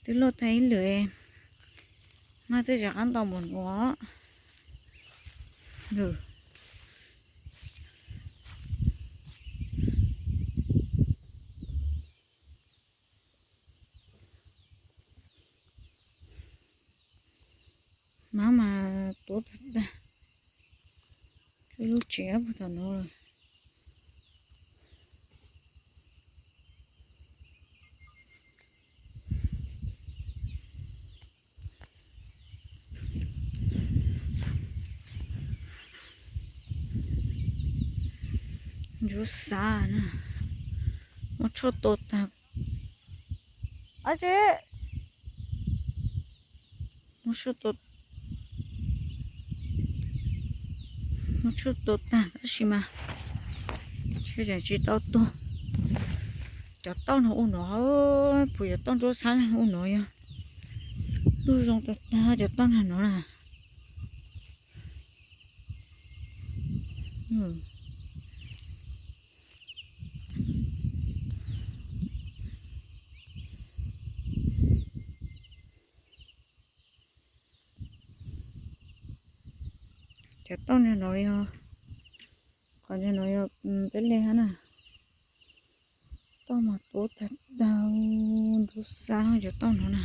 Twb luaj tag ib lwm, mas twb rov qab nto npaum no. Mab mas tuab tag tag, ib lub tsev puag tom no lawm. Ntsuab xab na, muab tshuaj tua tag. Ab tsi, muab tshuaj tua, muab tshuaj tua tag tab sis mas tseem tsis tau tuag. Cov tauj no ua no, puas cov tauj ntsuab xab ua no yog lub zoo tag tag cov tauj nag no na. Cov tauj no yog, qhov no yog peb leeg hab na. Tauj mas tuab tag tag, ntsuab xab cov tauj no na.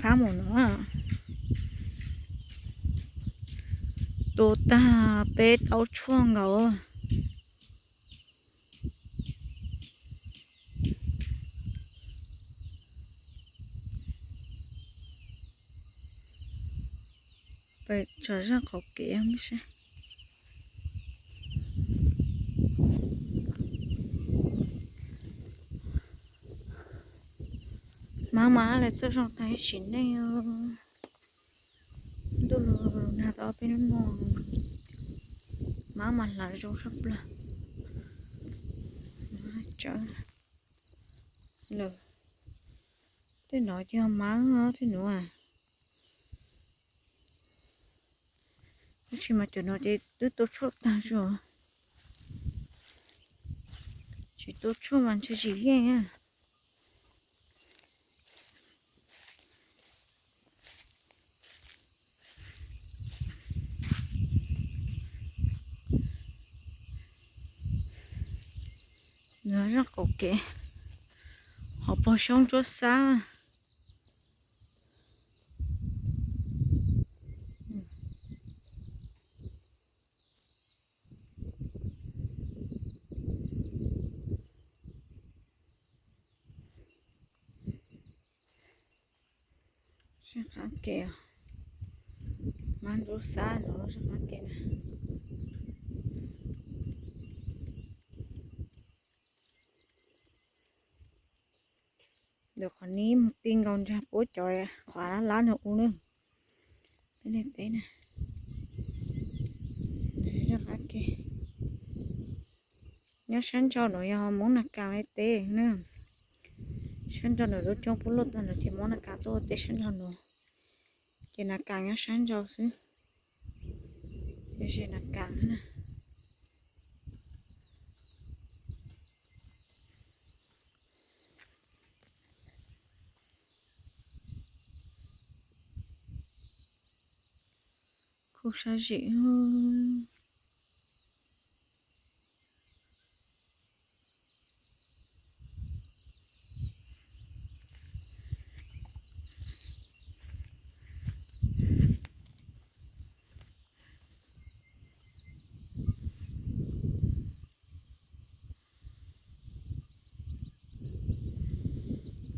Fab mus no, tua tag peb tauj tshuaj nkaus. Peb tso zaj qhov kev saib. Mab mas lawv txawj zoo tag ib sim neej. Ntuj los nag tau peb hnub no, mab mas hlav zoo tshaj plaws. Tsawv lawm. Tej no ces yog mab tej nuav. Tab sis mas cov no ces twb tua tshuaj tag zog. Tsis tua tshuaj mas ntshe tsis yeej. Nov zaj qaum kev, hauv paug xyoob ntsuab xab. Sab qab ke, mab ntsuab xab no sab qab ke na. Ntawm qhov nib mus ti nkaus ntsag puab cov qhov lab lab no ua na. Peb neeg teb na. Zaj qab ke. Nyob sab nraud no yog Hmoob Nas Kas teb na. Sab nraud no lub roob puab luaj tag no ces Hmoob Nas Kas tuaj ua teb sab nraud no. Ces Nas Kas nyob sab nraud xwb. Ces Nas Kas na. Kuj sab zim.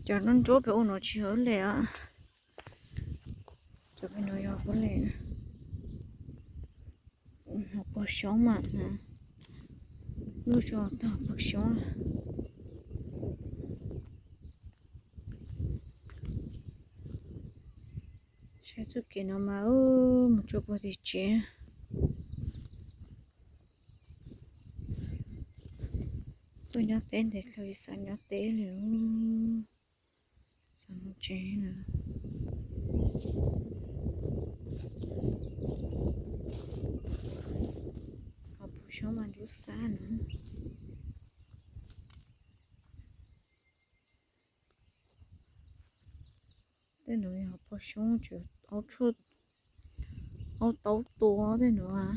Cov nruab nruab pem ua no tsis hauv le os. Cov pem no yog puab le. Hauv paug xyoob mas, lub zog tag hauv paug xyoob. Saib txoj kev no mas mus tsuas puag tim tsev. Tuaj nyob teb ntev kawg tsis xav nyob teb li. Xav mus tsev na. Hauv paug xyoob mas ntsuab xab no. Tej nuav yog pog xyoob tseem aub tshuaj, aub taub tua tej nuav.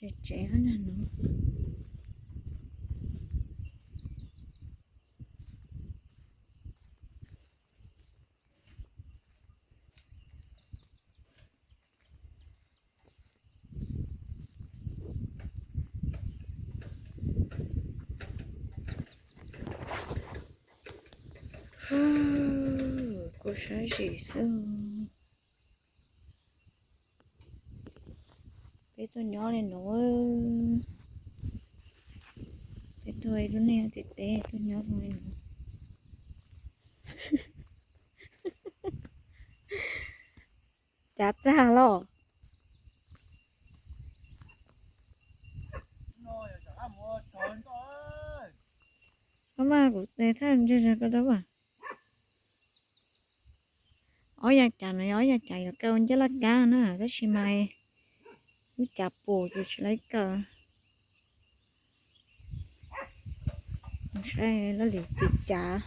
Tsev tsev no. Kuv sab zim xwb. Peb tuaj nyob li no, peb tuaj ib lub neej tiag tiag tuaj nyob zoo li no. Cav txag los. Maj mam kuv tes thaj ntse koj dab. Ob yav cav no yog ob yav cav yuav kaw ncaj laj kab na, tab sis mas lub cav pum ces tsis laib kaw. Saib laj lim tis cav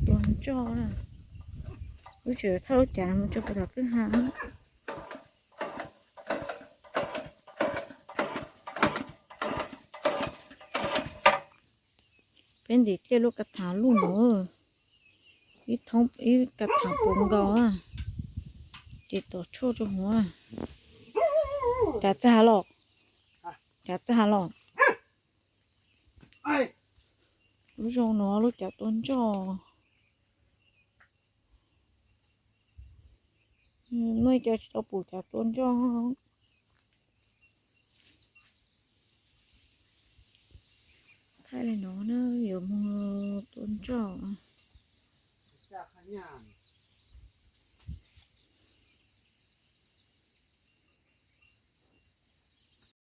tua ntsoj na. Lub tseem thauj lub cav mus rau puag tom kwj ha. Peb ntim tej lub kav tham luj no, ib thoob ib kav tham puv nkaus, ces tom tshuaj rau hauv. Cav txag los, cav txag los. Lub zoo no lub cav tua ntsoj. Muaj cov tsis tau pum cav tua ntsoj. Thaij li no na, yuav mus tua ntsoj.